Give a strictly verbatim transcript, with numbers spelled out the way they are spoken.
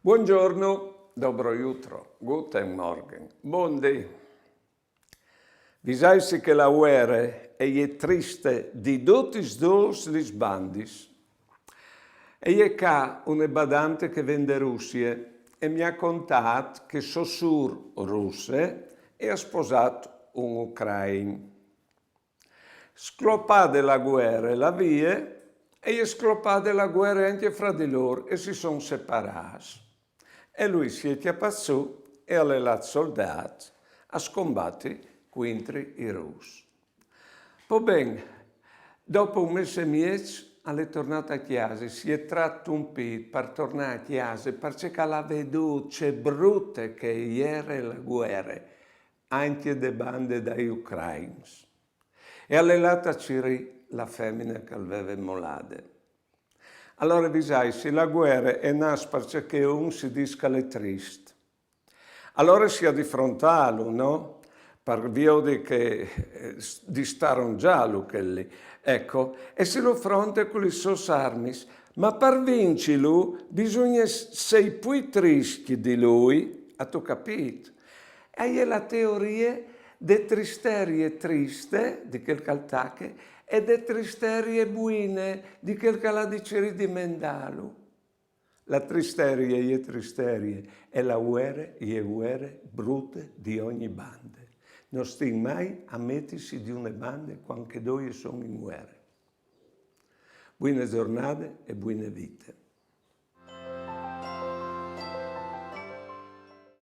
Buongiorno, dobro jutro, guten Morgen, bundì. Visaitsi che la vuere e je triste di dutis dôs lis bandis. E je ca une badante che ven de Russie e mi à contât che so sûr russe e à sposât un ucrain. Sclopade la vuere là vie, e je sclopade la vuere ancje fra di lôr e si son separâts. E lui si è cjapât sù e al è lât soldât a scombati cuintri i Rûs. Po ben, dopo un mês e mieç al è tornât a cjase, si è tratumpît par tornâ a cjase, parcè che al à vedût ce brute che e jere la vuere, ancje de bande dai ucrains. E al è lât a cirî la femine che al veve molade. Alore visaitsi, la vuere e nas parcè che un si dîs che al è trist. Alore si à di frontâlu, no? Par viodi che, eh, s-, di staronzâlu chel li. Eco, e si lu fronte cu lis sôs armis, ma par vincilu bisugne s-, sei plui trist di lui, âstu capît? E je la teorie de tristerie triste, di chel che al tache, e de tristerie buine, di chel che al à di cirî di mendâlu. La tristerie e je tristerie, e la vuere e je vuere brute di ogni bande. No stin mai a metisi di une bande cuant che doi a son in vuere. Buine zornade e buine vite.